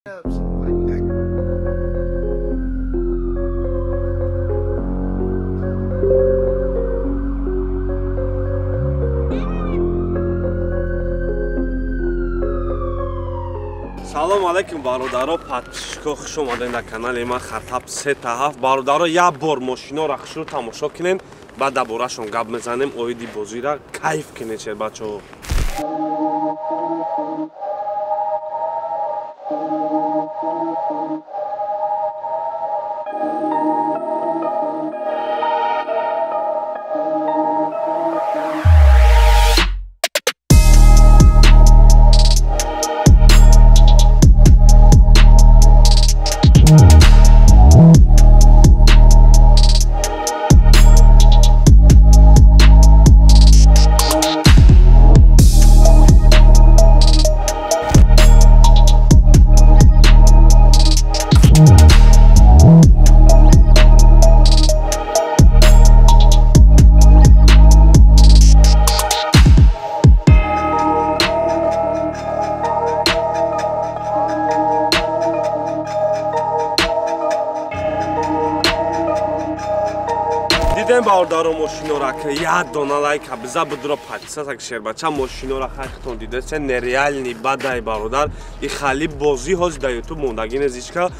Салом алейкум, бародаро, подписчико, хуш омадем дар канали ман Хаттаб 3-7. Бародаро, як бор мошиноро хушрӯ тамошо кунем, баъд дар борашон гап мезанем, оиди бозира кайф кунед, шербачаҳо. Дидем, бародаро, мошинора ки як дона лайка биза бидро подписаться ки шербача мошинора хайхтон дидесе нереальный бадай бародар. И хали бозӣ ҳози дар ютуб мондагӣ незичка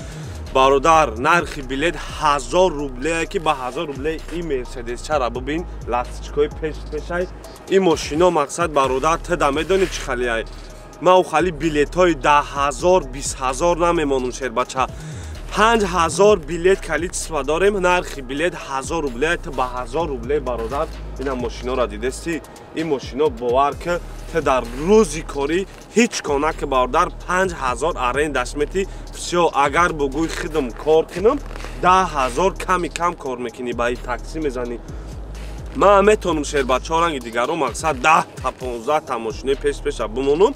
бародар. Нархи билет 1000 рубле, ки ба 1000 рубле и мерседес чара бибин, ластичкои пеш пешай и мошино. Мақсад бародар, теда медонӣ чӣ халиай? Ман у хали билетҳои 10 000, 20 000 намемонум, шербача. 5000 билет количество дорем, нархи билет 1000 рубле, ту ба 1000 рубле бародар ина мошинора дидести. Ин мошино бовар ки ту дар рӯзи корӣ ҳеҷ кона ки бародар 5000 арендаш мети, всё. Агар бугӯй хидм кор кунам, 10 000 ками кам кор мекунӣ, ба и такси мезанӣ. Ман метавонам, шербачаҳо, ранги дигаро мақсад 10 та 15 та мошинои пеш пеша бимонам,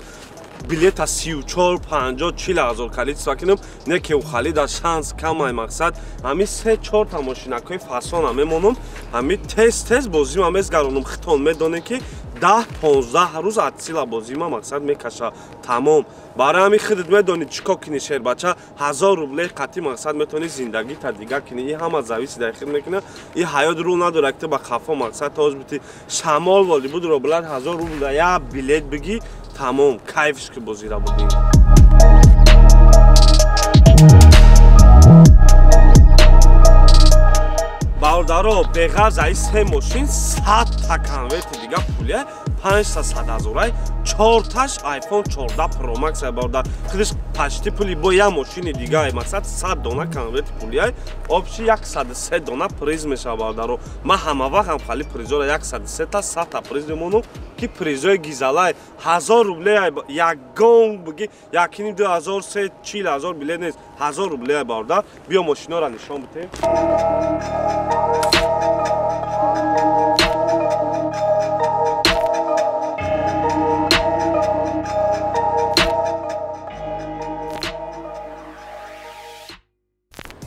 билета 34, 50, 40 000 количество кунам, не ки ухали да шанс камай. Мақсад ҳами се чорта мошинакҳои фасона мемонам, ҳами тез тез бозима мезгаронам. Хитон медонем ки 10-15 рӯз атсила бозима мақсад мекаша, тамом. Барои ҳами худат медонӣ чӣ кор кунӣ, шербача. 1000 рубле қатъи мақсад метавонӣ зиндагита дига кунӣ. И ҳама зависи дар хид мекуна. И ҳаёт рӯ надорад ки ту ба хафо мақсад тоз бити шамол воли будро билад 1000 рубл як билет бигӣ, тамом, кайфш ки бозира будем. Бародаро, беғарз аи се мошин 100 та конверти дига пулия, панҷта садҳазорай, чорташ iPhone 14 Pro Max ай бародар. Худиш почти пули бо як мошини дига ай. Мақсад 100 дона конверти пулиай, общий 103 дона приз мешава, бародаро. Ман ҳама вақт ҳам хали призора 103 та 100 та приз мемонам, ки призои гизалай 1000 рубле ай. Ягон биги якиним 2000, се, 40 000 билет нест, 1000 рубле ай бародар. Биё мошинора нишон битем.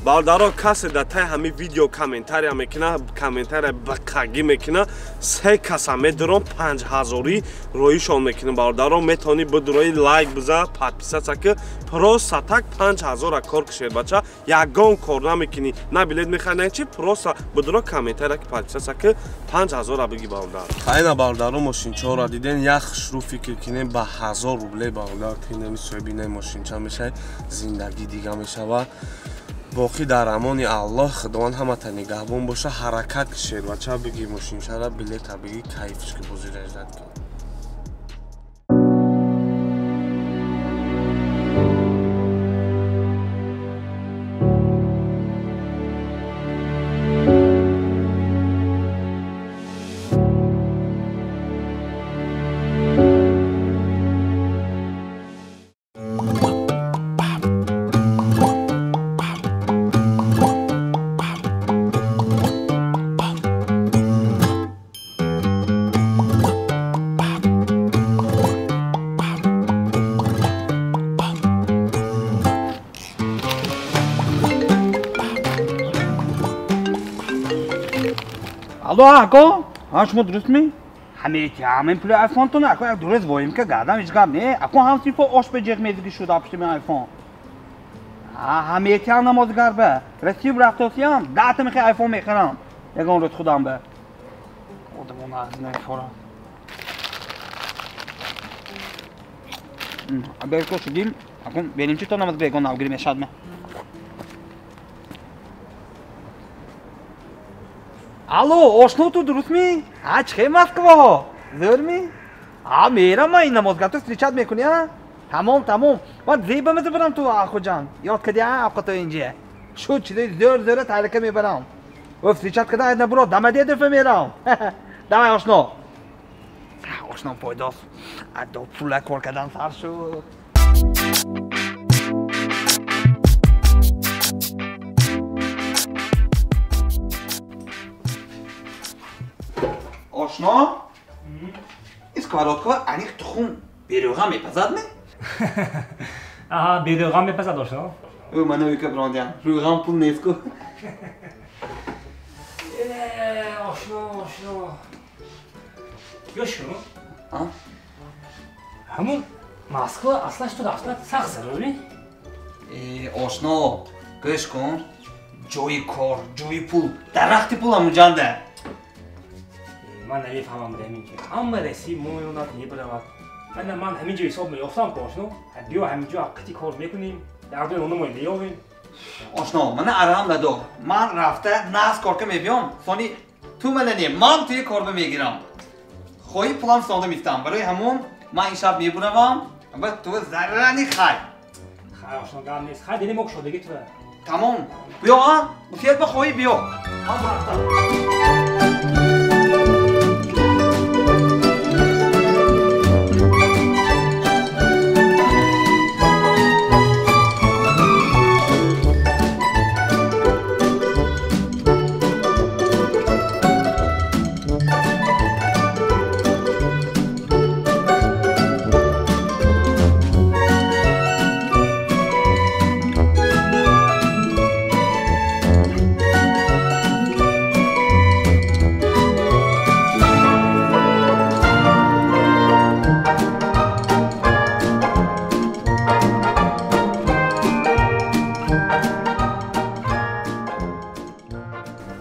Бародаро, касе дар таи ҳамин видео комментария мекуна, комментария бақагӣ мекуна, се каса медурам, панҷҳазорӣ роишон мекунам. Бародаро, метавонӣ бидурои лайк биза, подписаться ки, просто так 5000-а кор кушед, бача. Ягон кор намекунӣ, на билет мехарӣ, на чи, просто бидуро комментария ки подписаться ки, 5000-а биги, бародар. Айна, бародаро, мошинчаҳоро диден, як хушрӯ фикр кунем, ба 1000 рубле бародар тинами соҳиби наи мошинча мешавӣ, зиндагӣ дига мешава. Боқӣ дар амони Аллоҳ, Худованд ҳамата нигаҳбон боша. Ҳаракат кишед, бача, биги мошинчара, билета биги, кайфш ки бозира ждать кун. Алло, ако, ҳа, шумо дурустми? Ҳамеки ҳамин пули айфонтон, ако, як дуруст воим ка гардам, ҳеҷ гап не. Ако, ҳам синфо ош ба ҷеғ мезиги шуд апшти айфон. Ҳа, метиҳам намозгар ба. Россия рафтосиям, 10 та мехе айфон мехарам. Ягон рӯз худам ба. Одамон ағз намефорам. Агар ко шудим, акун берим чи то намоз ягон навгирӣ мешавад ме. Алло, ошно, ту дурустми? А чихе Москваҳо? Зӯрми? А мерам ман ин намозгар, ту встречать мекунӣ, а? Тамом, тамом. Ман зеба мезабарам ту Ахуҷан. Ёд кади, а авқато инҷа. Шуд чизои зӯр зӯра таҳлика мебарам. О встречать када айна буро, Домодедово мерам. Давай, ошно. Ошно пойдост. Адо пула кор кардан сар шуд. Ошно? Ин сковородка аниқ тухм берӯға мепазад ме? Аҳа, берӯға мепазад, ошно. Ӯ мана уйка бирондиям. Рӯғам пул нест ку. Ошно, ошно. Гӯш кун. А? Ҳамун Москва аслаш ту рафтан сахт зарурӣ? Э, ошно, гӯш кун. Ҷои кор, ҷои пул, дарахти пул ҳамунҷанда. Ман намефаҳмам ҳамин ки ҳама Россия моёнад мебаравад. Мана ман ҳамин ҷо ҳисоб меёфтам ку, ошно. Биё ҳамин ҷо ҳақиқати кор мекунем, якдои ономо меёвем. Ошно, мана арам надор. Ман рафта нағз корка мебиём, сони ту мана не, ман туи корба мегирам. Хоҳӣ пулам сонда мифтам. Барои ҳамун ман ин шаб мебуравам ва ту заррани хай. Хай, ошно, гап нест. Хай, дили мо кушодагӣ тура. Тамом. Биё, а? Буфет ба хоҳӣ биё. Ман рафтам.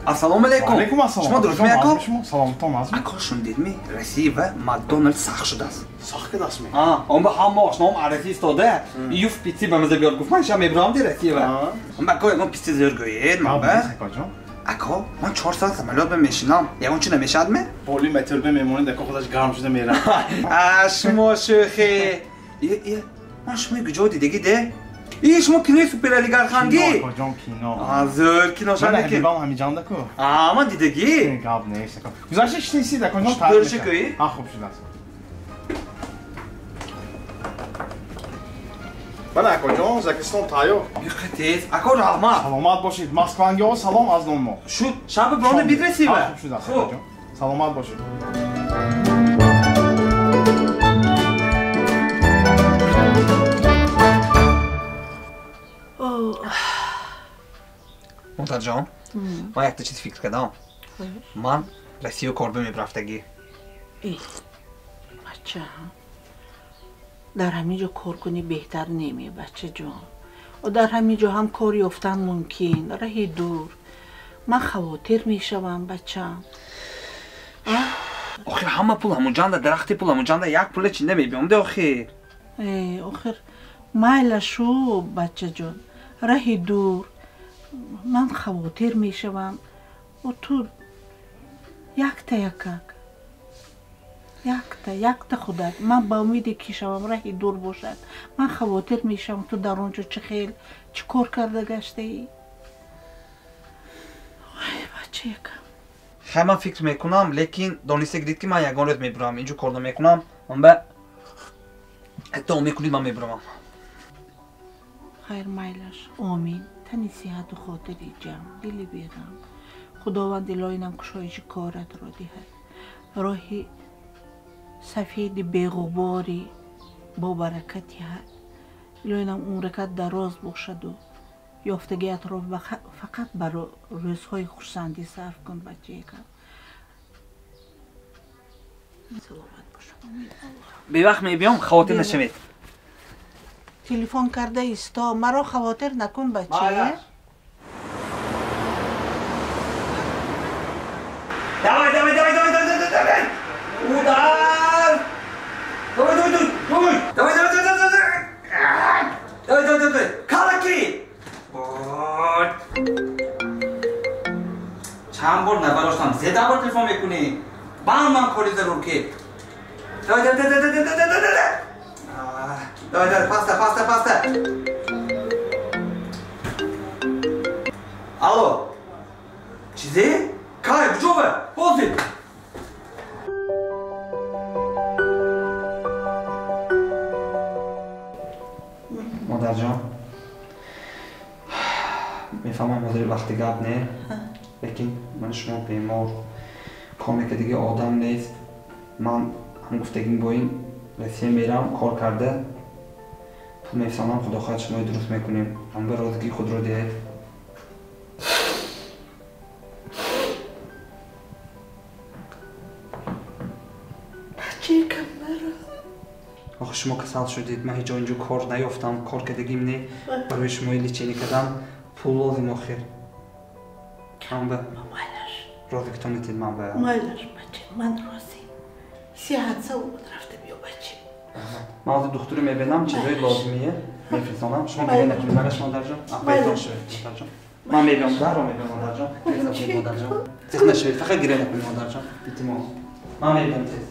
Ассалому алайкум. Алайкум ассалом. Шумо дурустми, ако? Шумо саломатон ҳастми? Ако, шунидедми? Россия ва Макдоналдс сахт шудааст. Сахт кардастми? А, он ба ҳама ошноам Россия истода. Юф пицци ба маза биёр гуфт. Ман шаб мебурам ди Россия ва. Ако, ягон пицци зӯр гӯед, ман ба. Акоҷон. Ако, ман 4 соат самолёт ба мешинам. Ягон чи намешавад ме? Боли метр ба мемонед, ако худаш гарм шуда меравад. А, шумо шӯхӣ. Е, е, ман шумои куҷо дидагӣ де? И шумо кинои суперолигархангӣ? Кино, акоҷон, кино. А, зӯр кино Ман шадаки. ҳабибам ҳамиҷанда ку. А, ман дидагӣ. Гап нест, ако. Гузашта шинисид, акоҷон. Дурши кӯӣ? Ҳа, хуб шудааст. Мана, акоҷон, закистон тайёр. Биқи тез. Ако, раҳмат. Саломат бошед. Москвангиҳо салом аз ном мо. Шуд, шаби бронда бидрасива. Ҳа, хуб шудааст, акоҷон. Саломат бошед. Модарҷон, ман якта чиз фикр кардам. Ман Россия корба мебрафтагӣ. Бача, дар ҳамин ҷо кор кунӣ беҳтар неме, бачаҷон? Дар ҳамин ҷо ҳам кор ёфтан мумкин, раҳи дур. Ман хавотир мешавам, бачам. Охир ҳама пул ҳамунҷанда, дарахти пул ҳамунҷанда, як пула чинда мебиём де охир. Э, охир майла шу, бачаҷон, раҳи дур. Ман хавотир мешавам. О ту якта якак. Якта, якта худат. Ман ба умеде ки шавам раҳи дур бошад. Ман хавотир мешавам, ту дар он ҷо чӣ хел, чӣ кор карда гаштаӣ? Ой, бача якам. Хай, ман фикр мекунам, лекин дониста гирид ки ман ягон рӯз мебурам, инҷо кор намекунам. Ман ба ҳатто умед кунед, ман мебурамам. Хайр, майлаш, омин. Тани сиҳату хотири ҷамъ, дили беғам. Худованд илоҳинам кушоиши коратро диҳад. Роҳи сафеди беғубори бо баракат диҳад. Илоҳинам умракат дароз бошаду ёфтагиятро фақат бар рӯзҳои хурсандӣ сарф кун, бачаекам. Саломат бош. Бевақт мебиём, хавотир нашавед. Телефон карда исто, маро хавотир накун бача. Давай, давай, давай, давай, давай, давай. Удар! Давай, давай, давай, давай, давай, давай, давай, давай, давай, давай, давай, калаки! Чанд бор набароштам, зе бор телефон мекунӣ. Бам ман кори зарур ки. Давай, давай, давай, давай, давай, давай, давай. Давай, давай, паста, паста, паста. Алло. Чизе? Кай, куҷо ба? Ҳозир. Модарҷон, мефаҳмам ҳозир вақти гап не, лекин ман шумо бемор, коме ки дига одам нест. Ман ҳам гуфтагим бо ин Россия мерам, кор карда, пул мефисонам, худо хоҳад шумои дуруст мекунем. Ҳам ба розигии худро диҳед. Охи шумо касал шудед, ман ҳеҷ ҷо инҷо кор наёфтам, кор кардагим не, барои шумои лечение кардам пул лозим охир. Ман ба розигитон метед ман ба. Майлаш бача, ман розӣ. Сиҳат саломат рафта биё бача. Ман ҳозир духтуре мебинам, чизои лозимие мефирсонам. Шумо гиря накунед, магаш модарҷон? Беҳтар шавед, модарҷон. Ман мебиём, дарро мебиём, модарҷон. Гиря накунед, модарҷон. Зиқ нашавед, фақат гиря накунед, модарҷон. Илтимос. Ман мебиём тез.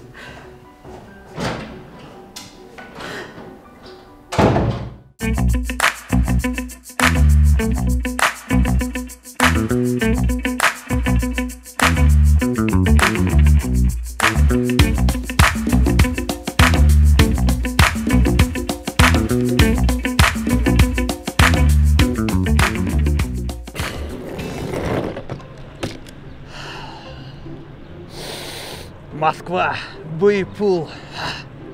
Москва, бӯи пул,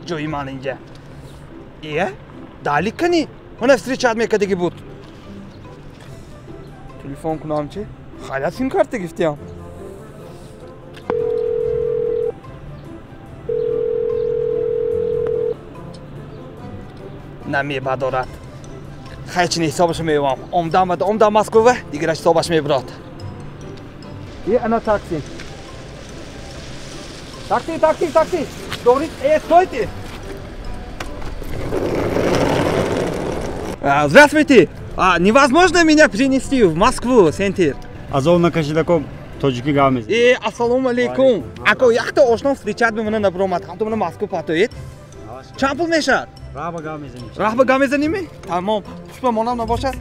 ҷои ман инҷа. Ия, далик кани? Мана встречать мекардагӣ буд. Телефон кунам чи? Хайла сим-карта гирифтиям. Намебадорад. Хай чини ҳисобашо меёвам. Омдам омдам Москва, дигараш ҳисобаш мебирод. Е, ана такси. Такси, такси, такси! Говорит, стойте! Здравствуйте! Невозможно меня принести в Москву, центр? Азов накашидако тоҷики гап мезанад. Ассалому алейкум. Ако якта ошном встречать бы меня на бромад, ҳамто меня Москву патоед. Чанд пул мешавад? Раҳба гап мезанем. Раҳба гап мезанем? Тамом. Пушба монам набошад.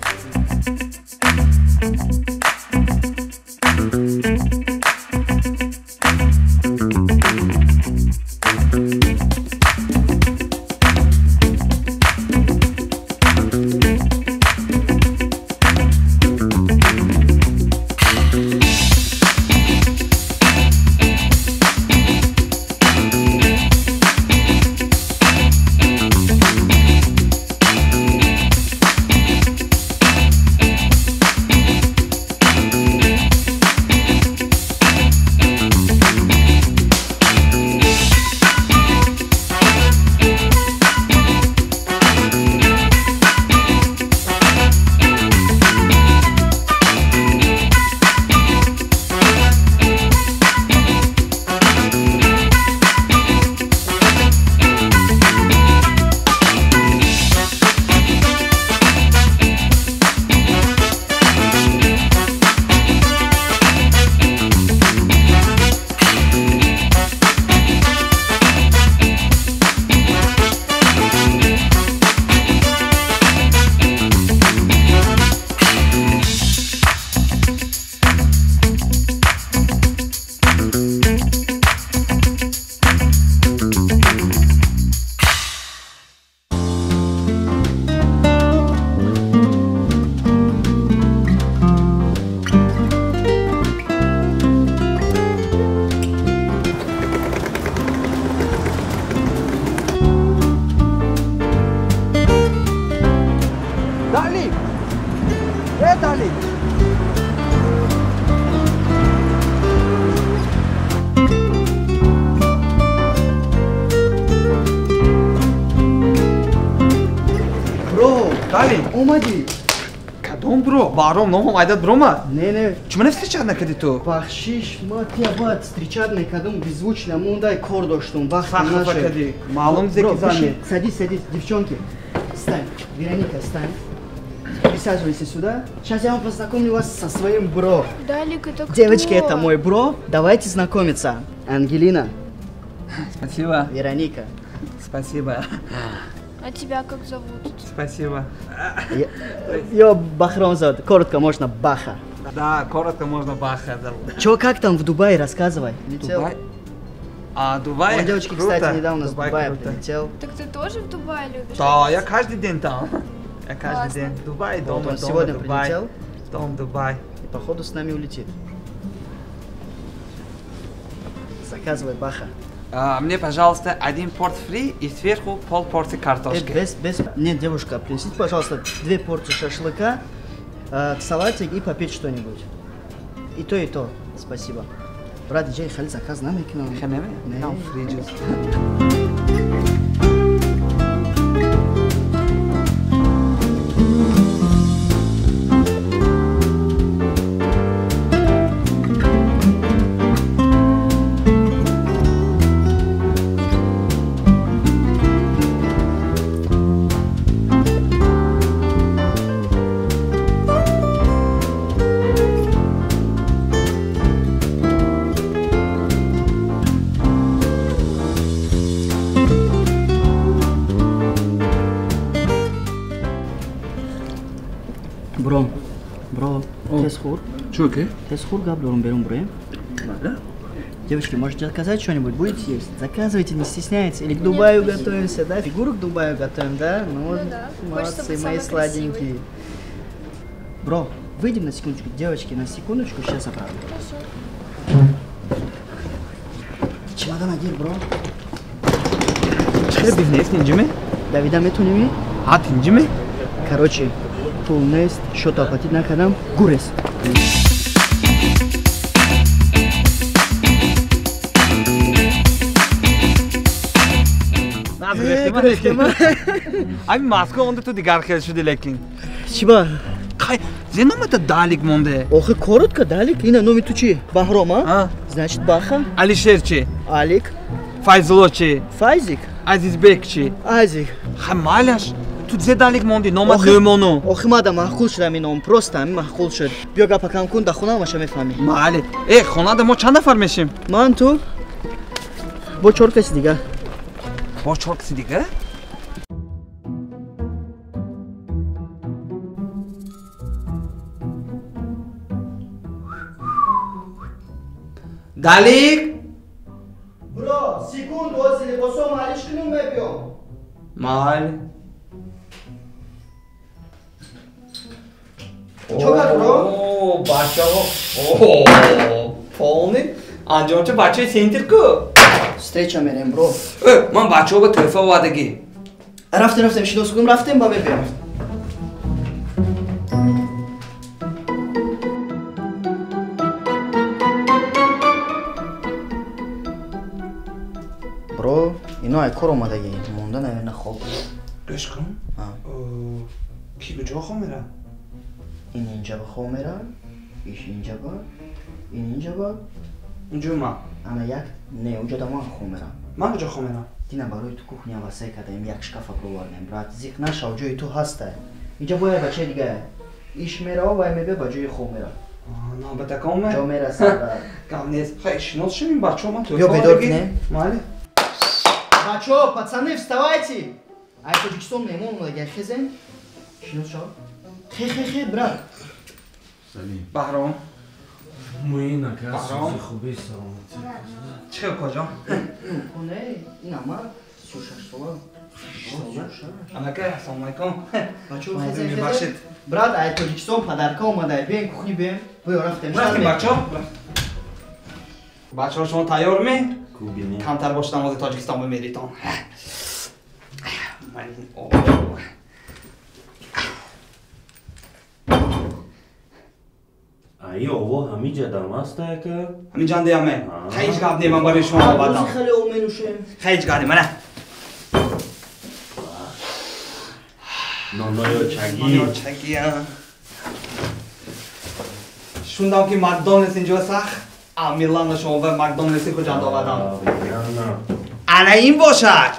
Дали. Омадӣ. Кадом бро? Баҳром номам айдат брома? Не, не. Чӣ мана встречать накардӣ ту? Бахшиш, ма тия бояд встречать мекардам, беззвучно мондай кор доштум, вақт нашуд. Маълум зеки зани. Садись, садись, девчонки. Стань, Вероника, стань. Присаживайся сюда. Сейчас я вам познакомлю вас со своим бро. Далик, это кто? Девочки, это мой бро. Давайте знакомиться. Ангелина. Спасибо. Вероника. Спасибо. А тебя как зовут? Спасибо. Ее Бахром зовут. Коротко можно Баха. Да, коротко можно Баха зовут. Че, как там в Дубае, рассказывай. Летел. Дубай? А, Дубай? Он, девочки, круто. Кстати, недавно с Дубая круто. Прилетел. Так ты тоже в Дубае любишь? Да, я каждый день там. Я каждый Классно. День. Дубай, дом, вот он дом, сегодня Дубай. Прилетел. Дом, Дубай. И походу с нами улетит. Заказывай, Баха. Мне, пожалуйста, один порт фри и сверху полпорции картошки. Без... Нет, девушка, принесите, пожалуйста, 2 порции шашлыка, салатик и попить что-нибудь. И то, и то. Спасибо. Брат, диджей, хали заказ нам и Ханеме? Нам фри джус. Бро, тез-хур. Чё, окей? Тез-хур, гап дорум берум броем. Ладно. Девочки, можете заказать что-нибудь? Будете есть? Заказывайте, не стесняйтесь. Или к Дубаю готовимся, да? Фигуру к Дубаю готовим, да? Ну, вот, да. Молодцы, мои сладенькие. Бро, выйдем на секундочку. Девочки, на секундочку, сейчас обратно. Хорошо. Чемодан один, бро. Чё бизнес, нинджиме? Давида метуними? А, тинджиме? Короче, пул нест, счет оплатить накадам, гурес. Ами Москва онда ту дигар хел шуди лекин. Чиба? Қай, зе номата Далик монде? Охи, коротко Далик, ина номи ту чи? Баҳром, а? Значит, Баха. Алишер чи? Алик. Файзулло чи? Файзик. Азизбек чи? Азик. Ха малаш. Ту зе Далик монди, номат нӯмону. Охи, мада маъқул шуд ҳамин ном, просто ҳамин маъқул шуд. Биё гапа кам кун, да хона ҳамаша мефаҳмӣ. Майли. Э, хонада мо чанд нафар мешим? Ман ту бо 4 каси дигар. Бо 4 каси дигар? Далик? Бро, секунду, ози либосом алиш кунум мебиём. Майли. Чё как, бро? О, бачаҳо. О, полный. Анҷомча бачаи центр ку. Встреча мерем, бро. Э, ман бачаҳо ба тӯҳфа овардагӣ. Рафтем, рафтем, шинос кунем, рафтем, ба мебиём. Бро, ино ай кор омадагӣ, монда наверно хоб. Гӯш кун. Ки куҷо хоб мерад? Ин инҷа ба хоб мерад, иш инҷа ба, ин инҷа ба. Унҷо ман. Ана як, не, унҷо да ман хоб мерам. Ман куҷо хоб мерам? Дина барои ту кухня васеъ кардаем, як шкафа бировардем, брат. Зиқ нашав, ҷои ту ҳастай. Инҷа бояд бачаи дигар. Иш мерава, вай мебия, ба ҷои хоб мерад. Навбатакон ме? Ҷо мерасад, брат. Гап нест. Хай, шинос шавем, бачаҳо, ман тӯҳфа Биё бедор кунем. Майли. Бачаҳо, пацаны, вставайте! Ай Тоҷикистон меҳмон омадагӣ, хезем. Шинос шав. Хе, хе, хе, брат. Салим. Баҳром. Муин ака, сузи хуби, саломатӣ. Чӣ хел, коҷон? Не, ин ама 36 сола. Анака, ассалому алайкум. Бачаҳо, хезем, хезем. Брат, ай Тоҷикистон подарка омада, биёем кухни биёем. Биё, рафтем. Рафтем, бачаҳо. Бачаҳо, шумо тайёр ме? Камтар бошад намози Тоҷикистон бимеритон. Ай ово ҳамиҷа дам аст ака? Ҳамиҷа андеаме. Ҳеҷ гап не, ман барои шумо овардам. Хеле об менӯшем. Ҳеҷ гап не, мана. Нонои очагӣ. Нонои очагӣ. Шундам ки Макдоналдс инҷо сахт. Миланро шумо ба Макдоналдси Хуҷанд овардам. Ана ин бошад.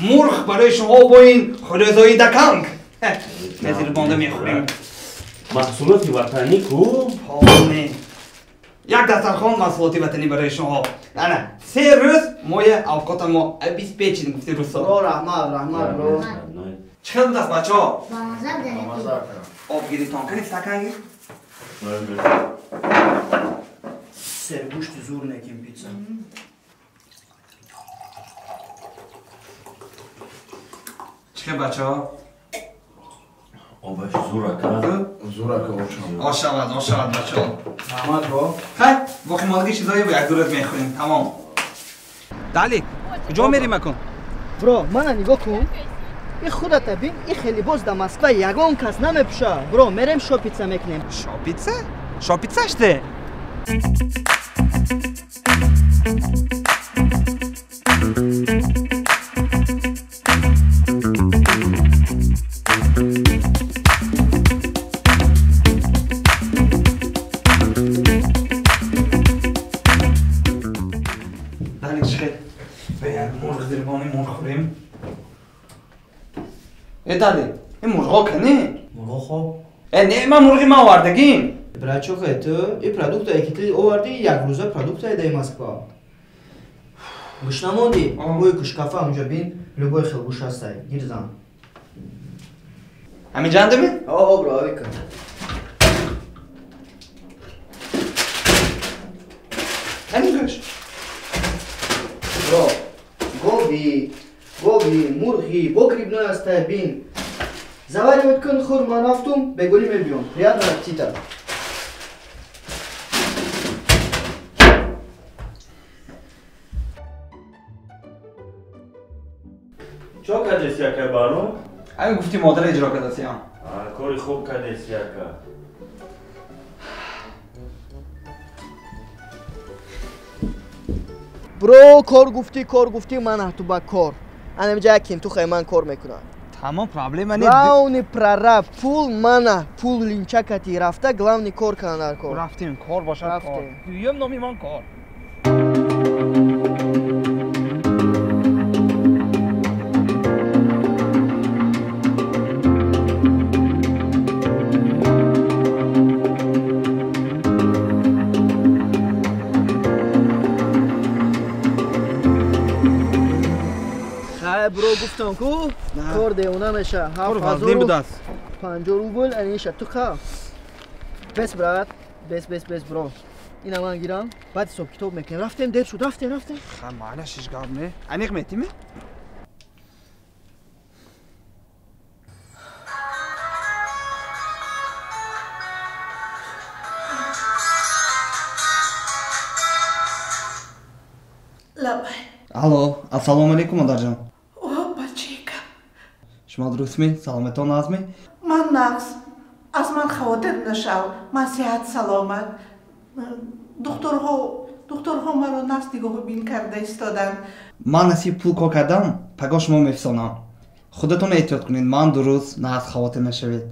Мурғ барои шумо бо ин хӯрозои даканг. Назир бонда мехӯрем. Маҳсулоти ватанӣ ку? Не. Як дастархон маҳсулоти ватанӣ барои шумо. Ана, 3 рӯз моя авқота мо обеспечен гуфти русо. Бро, раҳмат, раҳмат, бро. Чӣ хел будаст, бачаҳо? Бамаза. Об гиритон, кани стакан гир. Сергӯшти зур неким пицца. Чӣ хел, бачаҳо? Обаш зур ака. Зур ака, ошам. Ошавад, ошавад, бачаҳо. Раҳмат, бро. Хай, боқимондагии чизҳое як ду рӯз мехӯрем, тамом. Далик, куҷо мерим акун? Бро, мана нигоҳ кун. И худата бин, и хел либос дар Москва ягон кас намепӯша. Бро, мерем шопица мекунем. Шопица? Шопица ште? Далик, чӣ хел? Ба як мурғ зирбони мурғ хӯрем. Э, Далик, ин мурғо кани? Мурғо хоб. Э, не, ман мурғи ман овардагим. Брачоха, ту и продуктае ки ту овардӣ, якрӯза продуктае даи Москва. Гӯш намондӣ? Ой, ку шкафа ҳамҷо бин, любой хел гӯш ҳастай, гир зан. Ҳаминҷандами? О, бро, авика. Кани гӯш? Бро, гови, гови, мурғи, бо грибной ҳастай, бин. Заваривать кун, хур, ман рафтум, бегулӣ мебиём. Приятного аппетита. Чо кардеси, ака Баром? Ҳамин гуфти модара иҷро кардасиям. Кори хуб кардеси, ака. Бро, кор гуфтӣ, кор гуфтӣ, ман ҳату ба кор. Анамиҷа як кимтухай ман кор мекунам. Тамом, проблема не. Главный прораб, пул мана, пул линчакати рафта, главный кор кана дар кор. Рафтем, кор бошад кор. Дуюм номи ман кор. Бро, гуфтам ку кор девона меша. 7050 рубл аниша ту ха. Бес, брат, бес, бес, бес, бро. Ина ман гирам, баъд ҳисоб китоб мекунем. Рафтем, дер шуд, рафтем, рафтем. Ха, маънаш ҳеҷ гап не. Аниқ метиме? Лабай. Алло, ассалому алайкум, модарҷон. О, бачекам. Шумо дурустми? Саломатон ҳастми? Ман нағз. Аз ман хавотир нашав. Ман сиҳат саломат. Духтурҳо маро нағз нигоҳубин карда истоданд. Ман насиб пул кор кардам, пагоҳ шумо мефисонам. Худатон эҳтиёт кунед, ман дуруст, нағз, хавотир нашавед.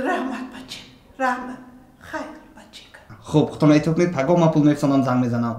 Раҳмат, бача, раҳмат. Хайр, бачекам. Хуб, худтон эҳтиёт кунед, пагоҳ ман пул мефисонам, занг мезанам.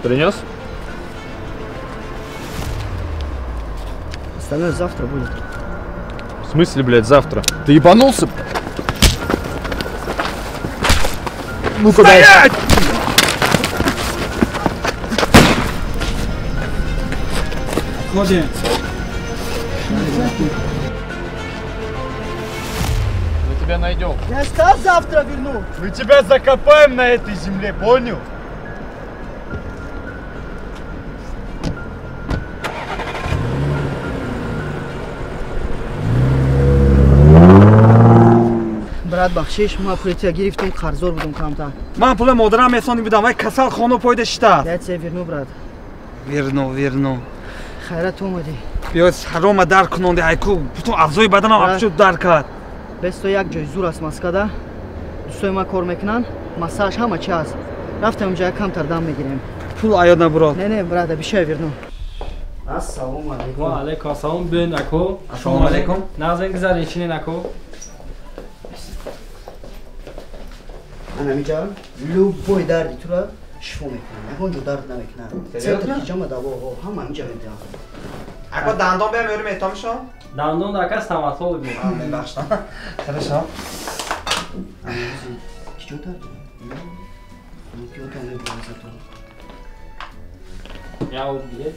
Принес? Остальное завтра будет. В смысле, блядь, завтра? Ты ебанулся? Ну-ка, стоять! Отходим. Мы тебя найдем. Я сказал, завтра верну. Мы тебя закопаем на этой земле, понял? Брат, бахшиш, ма пули тебя гирифтум, қарздор будум камтар. Ман пули модарам месони будам, вай касал хону пойда шита. Я тебе верну, брат. Верну, верну. Хайрат омадӣ. Биё сарома дар кунонди, айку бутун аъзои баданам абчуд дар кард. Бесто як ҷой зур аст Москвада. Дӯстои ман кор мекунанд, массаж ҳама чи ҳаст. Рафтем онҷо камтар дам мегирем. Пул аёд набурод. Не, не, брат, обещаю верну. Ассалому алайкум. Ва алайкум ассалом, бин ако. Ассалому алайкум. Назин гузарин чинин ако. Ана любой дарди тура шифо мекунам. Ягон ҷо дард намекунам. Центр ҳиҷома давоҳо ҳама инҷа медиҳам. Ако дандон биям ёри метомшо? Дандон ака стоматолог мекунам. Мебахшам. Хорошо. Ки ҷо дард? Ки мебурам за ту. Я билет.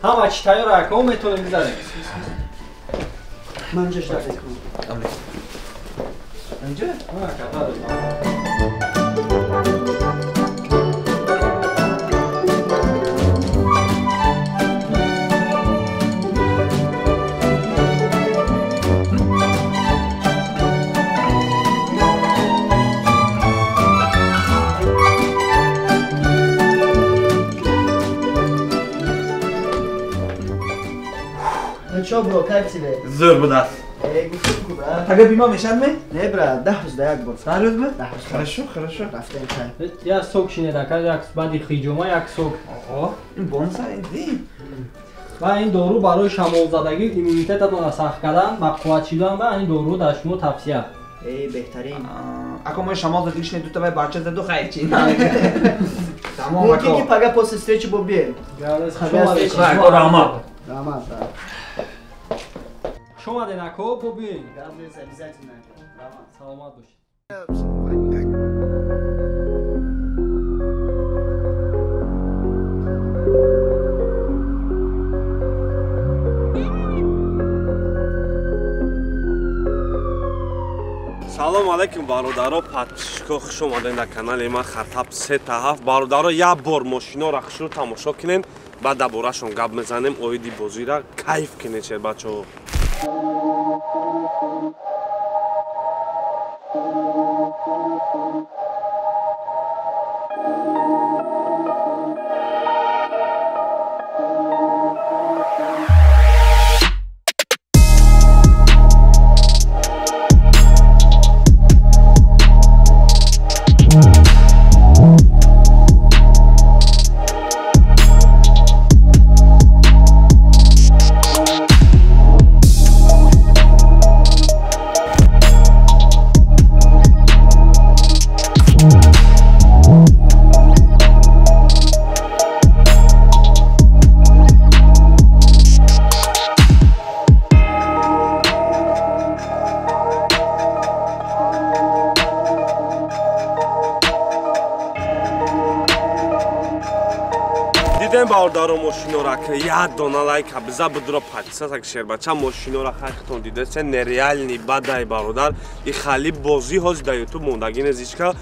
Ҳама чи тайёр ако метавонем гузарем. Ман инҷа ждать мекунам. Инҷа? Ака, да. Ну чё, бро, как тебе? Зӯр будаст. Эй, гуфтум ку, брат. Тага бима мешад ме? Не, брат, 10 рӯз да як бор. 10 рӯз ме? 10 рӯз. Хорошо, хорошо. Рафтем чай. Я сок шинед, ака, як баъди хиҷома як сок. Оҳо, ин бонуса, ин ди. Ва ин дору барои шамолзадагӣ, иммунитетатонро сахт кардан ва қувват шидан ва ин дору дар шумо тавсия. Эй, беҳтарин. Ако мо шамол задагӣ шинед, дута вай бача заду хайр чи. Тамом, Мумкин ки пага после встречи бо бием. Раҳмат. Раҳмат, брат. Хуш омадед, ако, бо бием. Обязательно. Саломат бошед. Салом алейкум, бародаро, подписчико, хуш омадед дар канали ман Хаттаб 3-7. Бародаро, як бор мошинора хушрӯ тамошо кунед, баъд дар борашон гап мезанем, оиди бозира кайф кунед, шербачаҳо. Дидем бародаро мошинора ки як дона лайка биза будро подписаться шербача мошинора хайхтон дидесе нереальный бадай бародар. И хали бозӣ ҳози дар ютуб мондагӣ незичка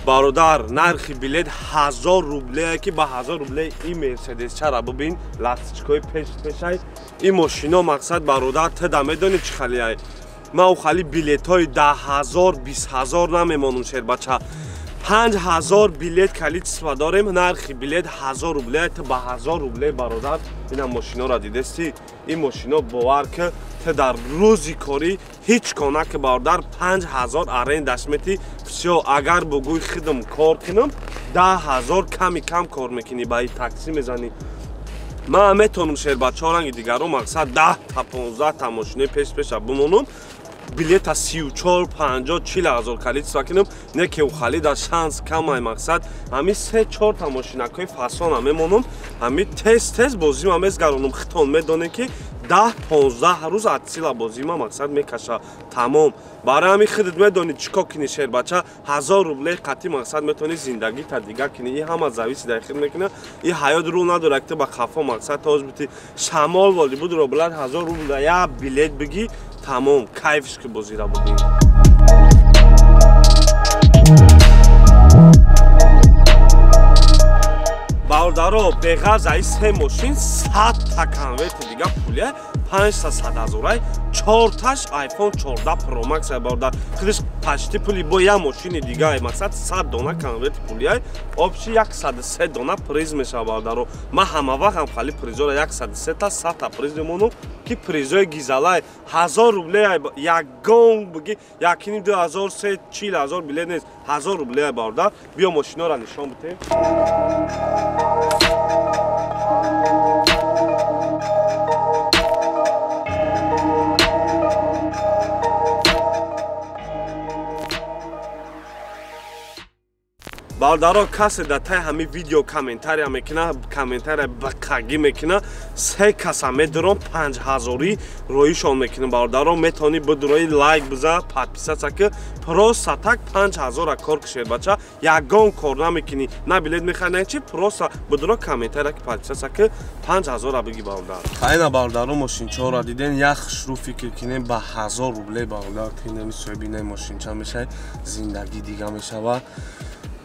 бародар. Нархи билет 1000 рубле ки ба 1000 рубле и мерседес чара бибин, ластичкои пеш пешай и мошино мақсад бародар. Тда медонӣ чӣ халиай? Ман у хали билетҳои 10000 20000 намемонум шербача. 5000 билет количество дорем, нархи билет 1000 рубле, ту ба 1000 рубле бародар ина мошинора дидести. Ин мошино бовар ки ту дар рӯзи корӣ ҳеҷ кона ки бародар 5000 арендаш мети. Всё, агар бугӯй хидм кор кунам 10000 ками кам кор мекунӣ, ба и такси мезанӣ. Ман метавонам шербачаҳо ранги дигаро мақсад 10 та 15 та мошинои пеш пеша бимонам. билета 34, 50, 40 ҳазор количество кунам, не ки ухали да шанс камай мақсад. Ҳами 3-4 та мошинакҳои фасона мемонам, ҳами тез-тез бозима мезгаронам. Хитон медонем ки 10-15 рӯз атсила бозима мақсад мекаша. Тамом. Барои ҳами худат медонӣ чӣ кор кунӣ шербача, 1000 рубле қатъи мақсад метавонӣ зиндагита дига кунӣ. И ҳама зависи дар хид мекунад. И ҳаёт рул надорад ки ту ба хафо мақсад тоз бити. Шамол воли будро блад 1000 рубл да як билет бигӣ, тамом, кайфш ки бозира будӣ. Бародаро, беғарз ай се мошин 100 та конверти дига пулия, 5 та 100 ҳазорай, 4 таш iPhone 14 Pro Max ай бародар. Худиш пашти пули бо як мошини дига ай мақсад 100 дона конверти пулия, обши 103 дона приз мешава бародаро. Ман ҳама вақт ҳам хали призора 103 та 100 та приз мемонам ки призои гизалай 1000 рубле ай ягон биги 1.5 2000 3 40 ҳазор билет нест, 1000 рубле ай бародар. Биё мошинора нишон битем. Бародаро, касе дар таи ҳамин видео комментария мекуна, комментария бақагӣ мекуна, се каса медурам 5000 роишон мекунам. Бародаро, метавонӣ бидурои лайк биза, подписаться ки, просто так 5000 кор кушед бача, ягон кор намекунӣ, на билет мехарӣ, на чи, просто бидуро комментария ки подписаться ки 5000 бигӣ бародар. Айна бародаро, мошинчаҳоро диден, як хушрӯ фикр кинем ба 1000 рубле бародар, кинеми соҳиби наи мошинча мешавӣ, зиндагӣ дига мешава.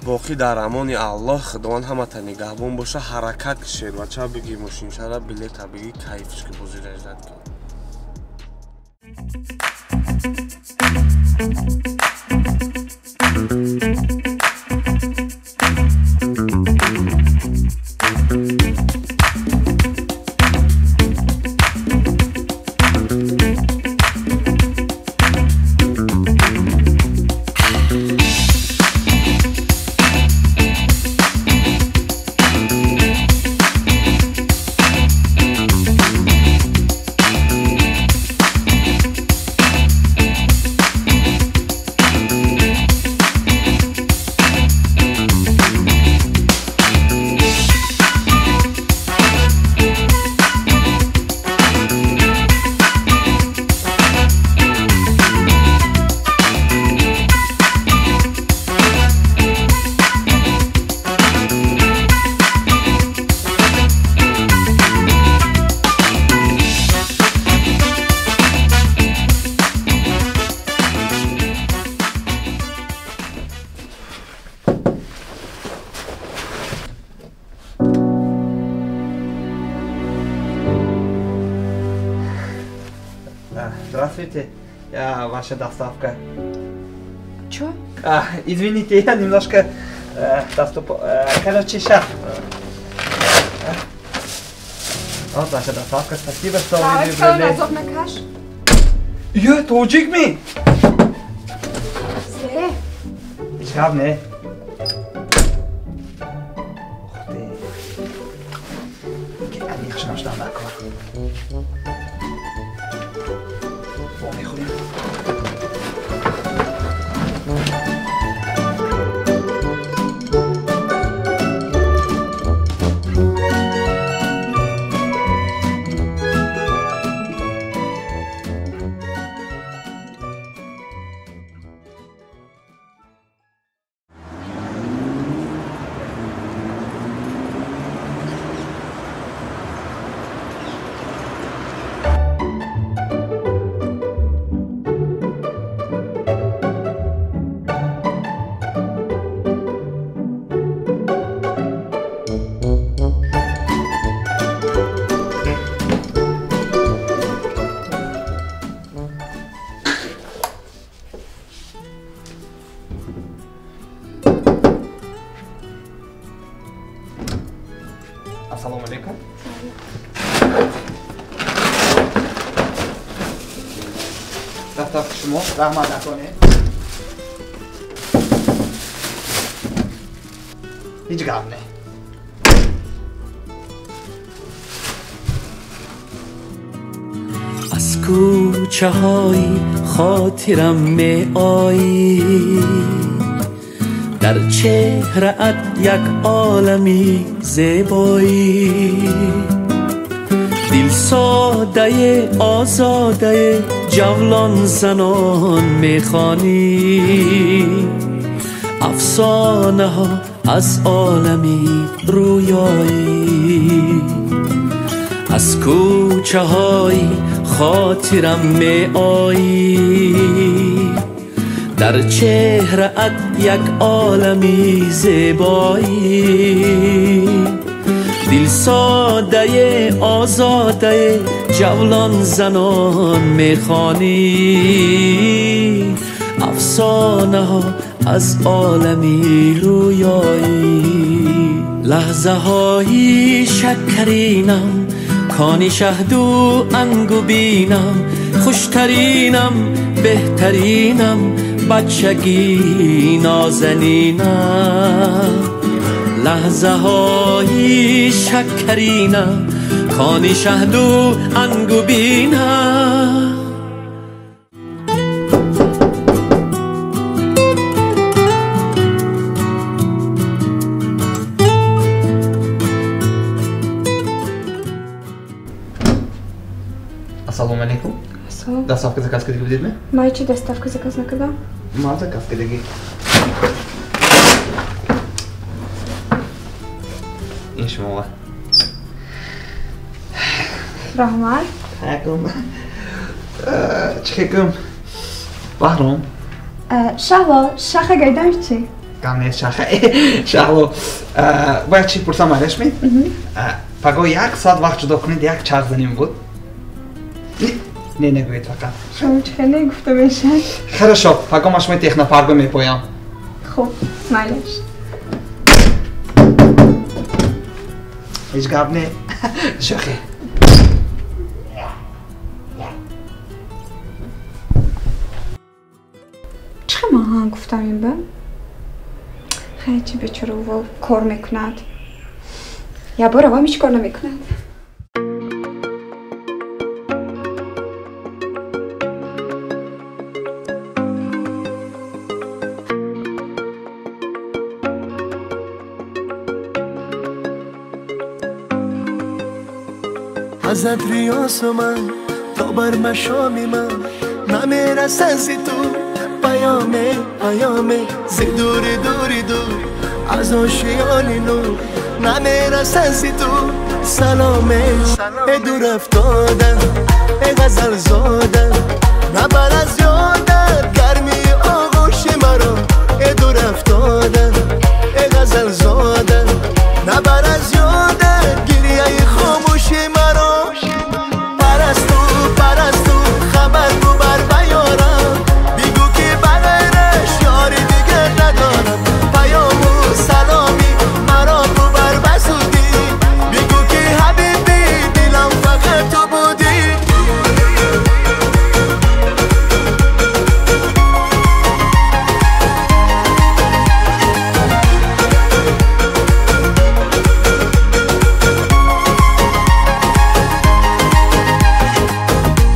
Боқӣ дар амони Аллоҳ, Худованд ҳамата нигаҳбон боша. Ҳаракат кишед бача, бигӣ мошинчара, билета бигӣ, кайфш ки бозира ждат кун. Здравствуйте, я ваша доставка. Чё? Извините, я немножко короче, сейчас. Вот ваша доставка, спасибо, что вы выбрали. Ё, тоҷик ми? Зе. Ҳеҷ гап не. Ух ты. Ки аниқ шиноштам дар кор. Мехӯрем. Ассалому алейкум. Доставка шумо, раҳмат накунед. Ҳеҷ гап не. Аз Кӯчаҳои хотирам меоӣ, дар чеҳраат як олами зебоӣ. Дилсодаи озодаи ҷавлон занон мехонӣ, афсонаҳо аз олами рӯёӣ. Аз кӯчаҳои хотирам меоӣ, дар чеҳраат як олами зебоӣ. Дилсодаи озодаи ҷавлон занон мехонӣ, афсонаҳо аз олами рӯёӣ. Лаҳзаҳои шакаринам, кони шаҳду ангубинам, хуштаринам, беҳтаринам, бачагӣ нозанинам. Лаҳзаҳои шакаринам, кони шаҳду ангубинам. Ассалому алайкум. Ассалом. Доставка заказ кардагӣ будедми? Ман чи доставка заказ накардам? Ман заказ кардагӣ. Ин шумоға. Раҳмат. Ҳакум. Чӣ хекум? Баҳром. Шаҳло, шаха гайдам чи? Гам нест шаха. Шаҳло, бояд чӣ пурсам айлашми? Паго як соат вақт ҷудо кунед, як чарх занем буд. Не, нагӯед фақат. Шумо чӣ хеле гуфта мешавад? Хорошо, паго ман шумои технопаркро мепоям. Хуб, майлаш. Ҳеҷ гап не. Шӯхӣ. Чӣ ман ҳам гуфтам ин ба? Хай чӣ бечора увол кор мекунад. Ябор авам ҳеҷ кор намекунад. Аз атри осман то бар машоми ман намерасад зи ту паёме, паёме, зи дури дури дур аз ошиёни нур намерасад зи ту саломе. Э дур афтода, э ғазалзода, набар аз ёдат гармии оғӯши маро. Э дур афтода, э ғазалзода, набар аз ёдат гирияи хомӯши маро. Парасту, парасту, хабар бубар ба ёрам, бигӯ ки ба ғайраш ёри дигар надорам. Паёму саломи маро бубар ба зудӣ, бигӯ ки ҳабиби дилам фақат ту будӣ.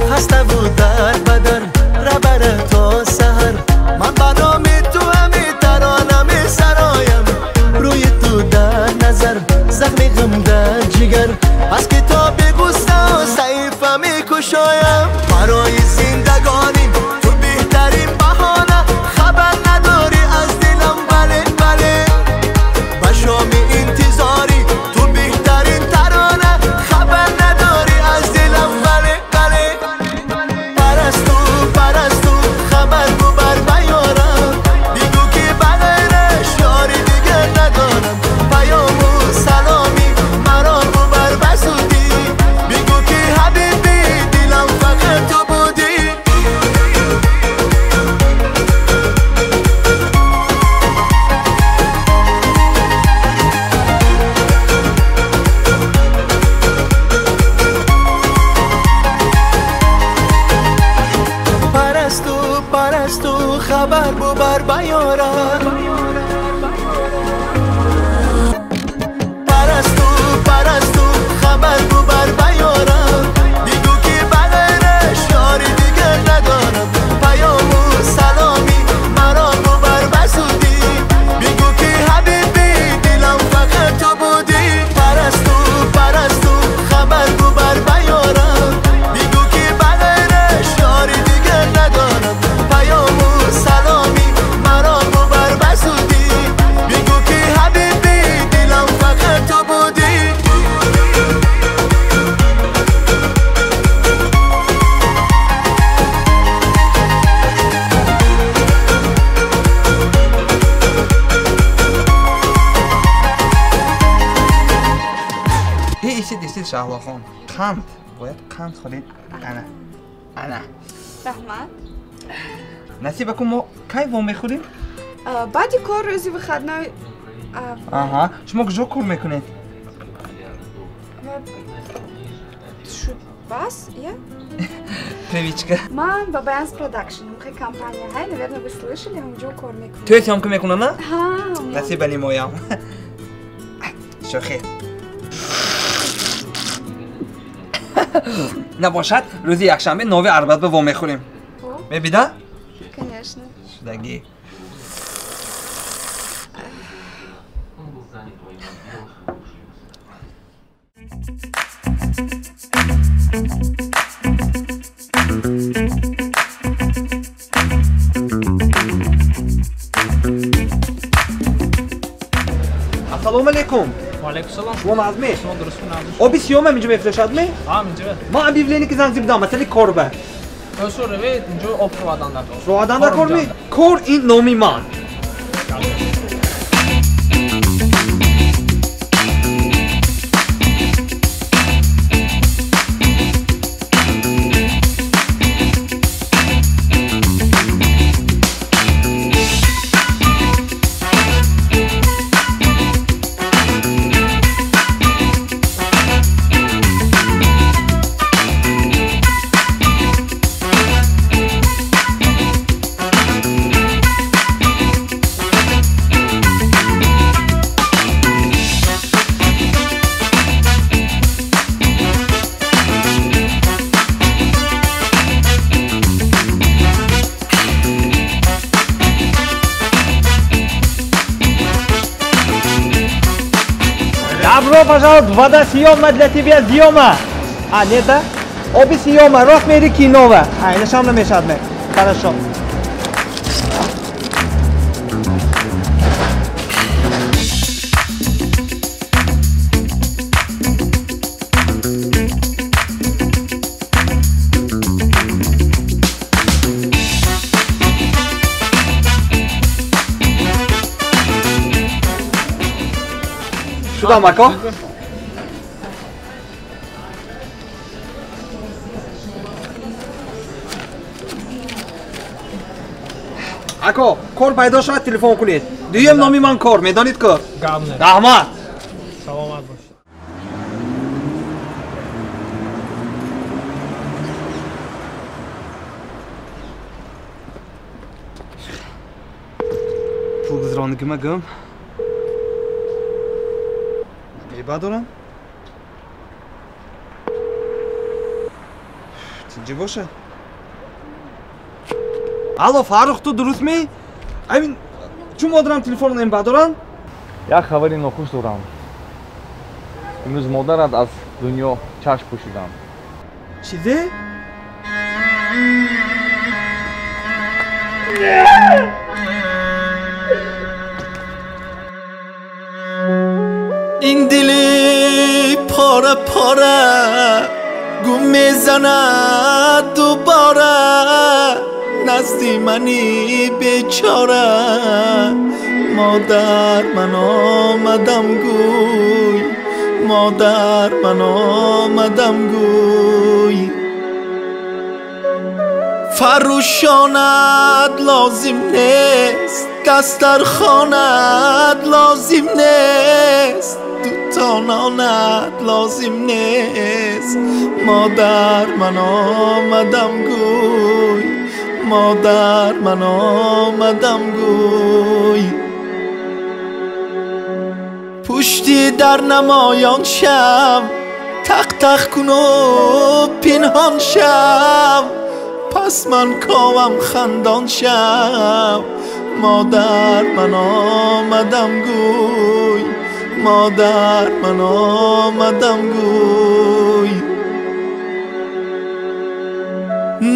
Хаставу дар бадар рабара то саҳар, ман ба номи ту ҳами тарона месароям. Рӯи ту дар назар, захми ғам дар ҷигар, аз китоби ғусса саҳифа мекушоям. Барои зиндагонӣ ту беҳтарин баҳона, хабар надорӣ аз дилам, бале, бале. Ба шоми интизорӣ ту беҳтарин тарона, хабар надорӣ аз дилам, бале, бале. Парасту, парасту, хабар бубар ба ёрам, бигӯ ки ба ғайраш ёри дигар надорам. Паёму саломи маро бубар ба зудӣ, бигӯ ки ҳабиби дилам фақат ту будӣ. Парасту, парасту, хабар бубар ба ёрам. Парасту, парасту, хабар бубар ба ёрам, бигӯ ки ба ғайраш Азиз Шаҳлохон, қанд бояд қанд хӯред. Ана ана. Раҳмат. Насиба ку, мо кай во мехӯрем? Баъди кор, рӯзи выходной. Аҳа, шумо куҷо кор мекунед? Бас, я? Привычка. Ман Бабаянс Продакшн, мухи компания ҳай, наверное, вы слышали, ҳамҷо кор мекунам. Тӯй съёмка мекунад, на? Ҳа. Насиба нимоям. Шӯхӣ. Набошад, рӯзи якшанбе Нови Арбат ба во мехӯрем. Мебида? Конечно. Шудагӣ. Ассалому алейкум. Ва алейкум салом. Шумо назми? Шумо дуруст назми. Оби сиём инҷо мефурӯшад ми? Ҳа, инҷо. Ман объявление ки занг зибдам, масали кор ба. Өсу ревед, инҷо об провадан дар кор. Провадан дар кор ми? Кор ин номи ман. Добро пожаловать, вода съема для тебя съема. А, нет, да? Оби съема, рост мери кинова. А, ина шам намешад ме. Хорошо. Шудам, ако? Ако, кор пайдо шавад, телефон кунед. Дуюм номи ман кор, медонед ку? Гап не. Раҳмат. Саломат бош. Пул гузаронигима гум. Бадорам? Тинҷӣ бошад? Алло, Фаррух, ту дурустми? Аймин, чун модарам телефонро ин бадорам? Як хабари нохуш дорам. Имрӯз модарат аз дунё чашм пӯшидам. Чизе? Ин дили пора пора гум мезанад дубора, назди мани бечора. Модар, ман омадам гӯй, модар, ман омадам гӯй. Фарӯшонат лозим нест, дастархонат лозим нест, дутононат лозим нест. Модар, ман омадам гӯй, модар, ман омадам гӯй. Пушти дар намоён шав, тақ-тақ куну пинҳон шав, пас ман ковам хандон шав. Модар, ман омадам гӯй, модар, ман омадам гӯй.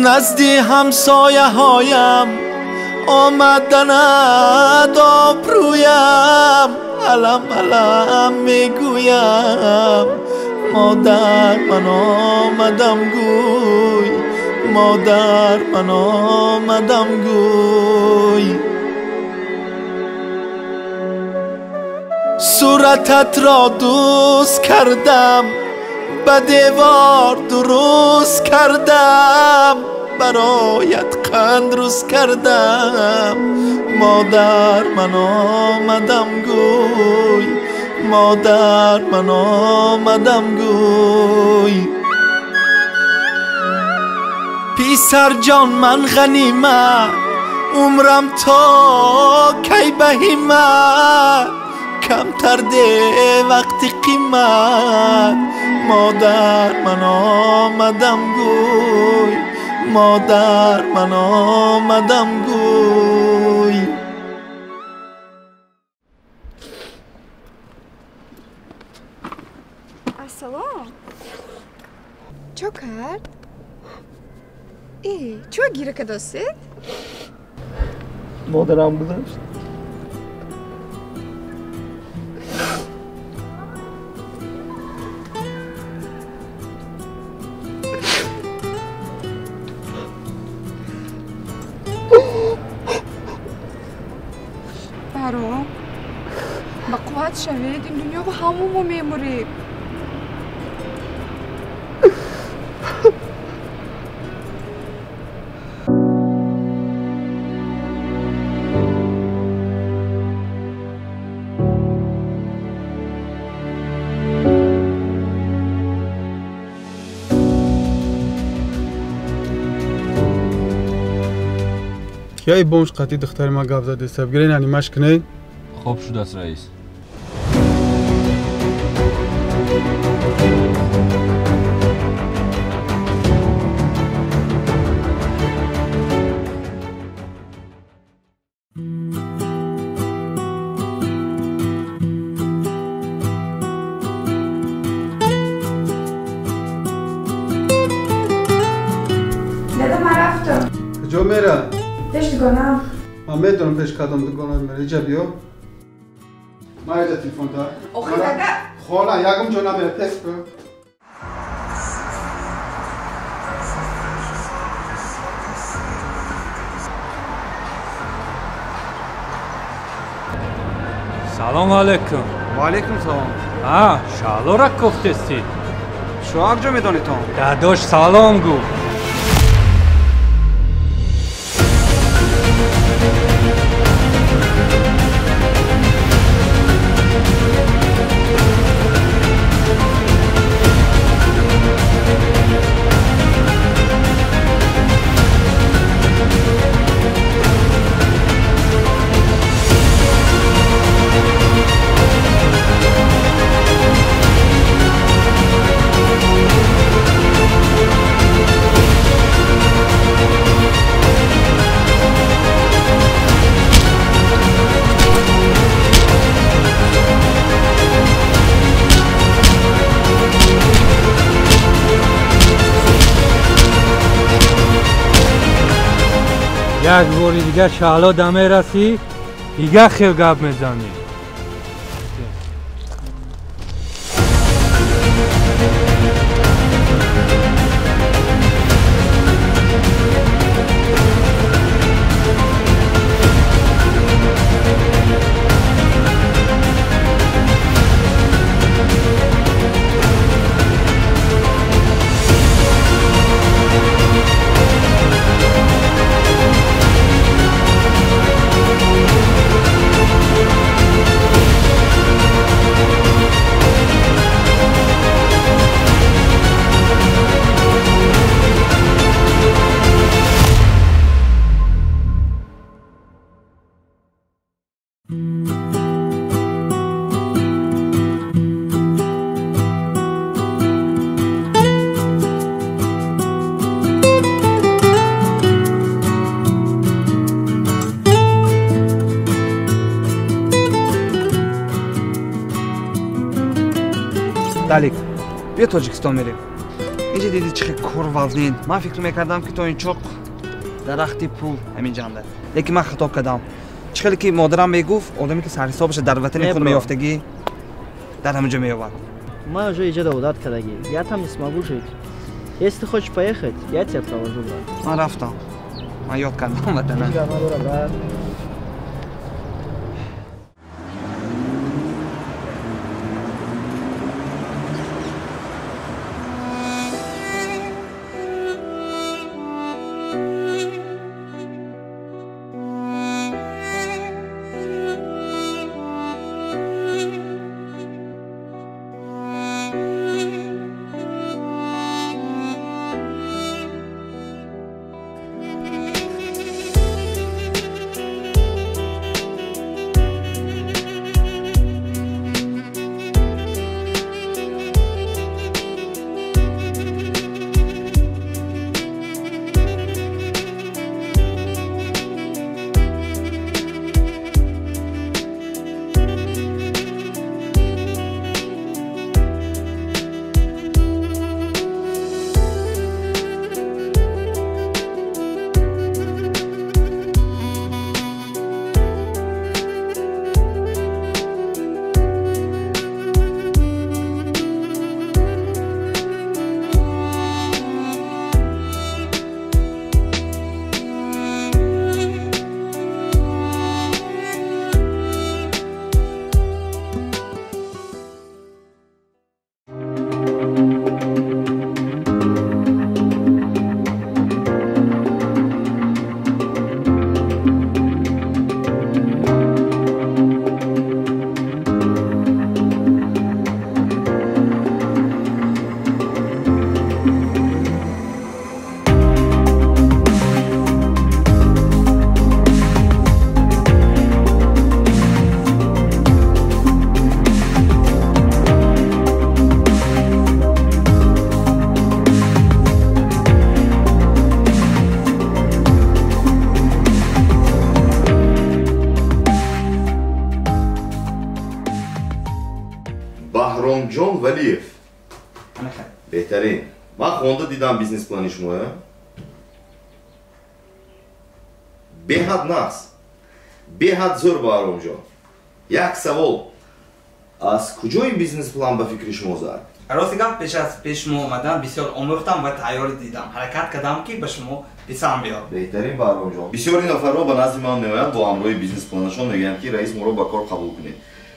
Назди ҳамсояҳоям омаданат обрӯям, алам алам мегӯям. Модар, ман омадам гӯй, модар, ман омадам гӯй. Сурататро дӯст кардам, ба девор дуруст кардам, бароят қанд рӯз кардам. Модар ман омадам гӯй, модар ман омадам гӯй. Писарҷон ман ғанимат, умрам то кай баҳимат, камтар де вақти қимат. Модар ман омадам гӯй, модар ман омадам гӯй. Ассалом. Чо кард? Э, чо гира кадосед? Модарам гузашт. Баром, ба қувват шавед, ин дунё ба ҳамон мо мемурем. Кияи бомж қатъи духтари ман гап задеста? Бигирен анимаш кунед. Хоб шудааст, раис. Дада, ман рафтам. Куҷо мера? Пеш дугонам. Ман медонам пеш кадом дугонат мера. Иҷа биё. Ман иҷа телефон дар. Охи дада. Хона, ягон ҷо намера. Тез биё. Салом алейкум. Ва алейкум салом. А, шаҳлора кофтестӣ? Шумо як ҷо медонитон? Дадош салом гӯ. Як бори дигар шаҳло дамерасӣ, дигар хел гап мезанӣ. Далик, биё Тоҷикистон мерем. Инҷа диди чӣ хел кор вазнин. Ман фикр мекардам, ки то ин чоқ дарахти пул ҳамин ҷанда. Лекин ман хато кардам. Чӣ хеле ки модарам мегуфт, одаме ки сарҳисобаша дар ватани худ меёфтагӣ, дар ҳамин ҷо меёбад. Ман уже иҷода одат кардагӣ. Я там не смогу жить. Если ты хочешь поехать, я тебя провожу, брат. Ман рафтам. Ман ёд кардам ватана. Ҳеҷ гап надорад, брат. Баҳромҷон Валиев. Беҳтарин. Ман хонда дидам бизнес-плани шумоя. Беҳад нағз. Беҳад зӯр, Баҳромҷон. Як савол. Аз куҷо ин бизнес-план ба фикри шумо зад? Рости гап, пеш аз пеш шумо омадан бисёр омӯхтам ва тайёрӣ дидам. Ҳаракат кардам, ки ба шумо писанд биёд. Беҳтарин, Баҳромҷон. Бисёри нафарҳо ба назди ман меоянд бо ҳамроҳи бизнес-планашон, мегӯянд, ки раис, моро ба кор қабул кунед.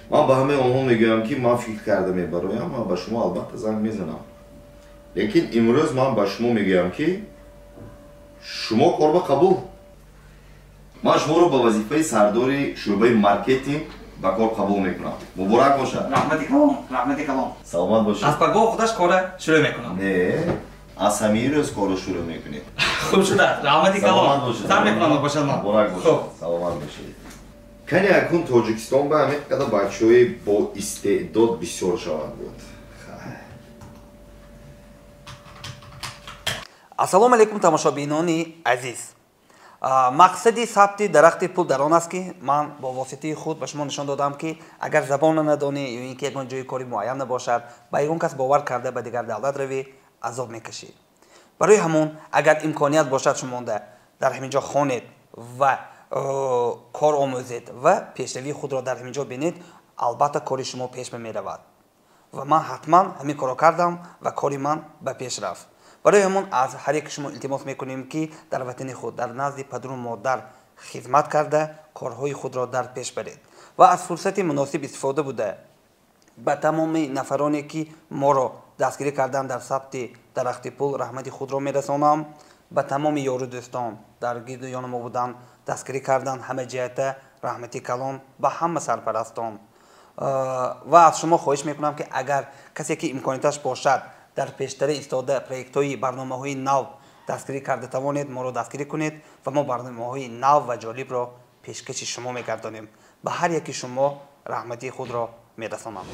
Ман ба ҳамаи онҳо мегӯям, ки ман фикр карда мебароям, ман ба шумо албатта занг мезанам. Лекин имрӯз ман ба шумо мегӯям, ки шумо кор ба қабул. Ман шуморо ба вазифаи сардори шӯъбаи маркетинг ба кор қабул мекунам. Муборак бошад. Раҳмати калон, раҳмати калон. Саломат бошед. Аз пагоҳ худаш кора шурӯъ мекунам. Не, аз ҳамин рӯз корро шурӯъ мекунед. Хуб шудааст, раҳмати калон. Саломат бошед. Сар мекунам бошад ман. Муборак бошад. Саломат бошед. Кани акун Тоҷикистон ба ҳамин қадар бачаҳои бо истеъдод бисёр шаванд буд. Ассалому алайкум, тамошобинони азиз. Мақсади сабти дарахти пул дар он аст, ки ман бо воситаи худ ба шумо нишон додам, ки агар забонро надонӣ ё ин ки ягон ҷои кори муайян набошад, ба ягон кас бовар карда ба дигар давлат равӣ, азоб мекашӣ. Барои ҳамон агар имконият бошад, шумонда дар ҳамин ҷо хонед ва кор омӯзед ва пешравии худро дар ҳамин ҷо бинед, албатта кори шумо пеш меравад. Ва ман ҳатман ҳамин корро кардам ва кори ман ба пеш рафт. Барои ҳамон аз ҳар яки шумо илтимос мекунем, ки дар ватани худ, дар назди падару модар хизмат карда, корҳои худро дар пеш баред ва аз фурсати муносиб истифода буда ба тамоми нафароне, ки моро дастгирӣ кардан дар сабти дарахти пул, раҳмати худро мерасонам. Ба тамоми ёру дӯстон дар гирду ёни мо будан, дастгирӣ кардан, ҳама ҷиҳата раҳмати калон ба ҳама сарпарастон. Ва аз шумо хоҳиш мекунам, ки агар касе ки имконияташ бошад, дар пештара истода проектҳои барномаҳои нав дастгирӣ карда тавонед, моро дастгирӣ кунед ва мо барномаҳои нав ва ҷолибро пешкаши шумо мегардонем. Ба ҳар яки шумо раҳмати худро мерасонам.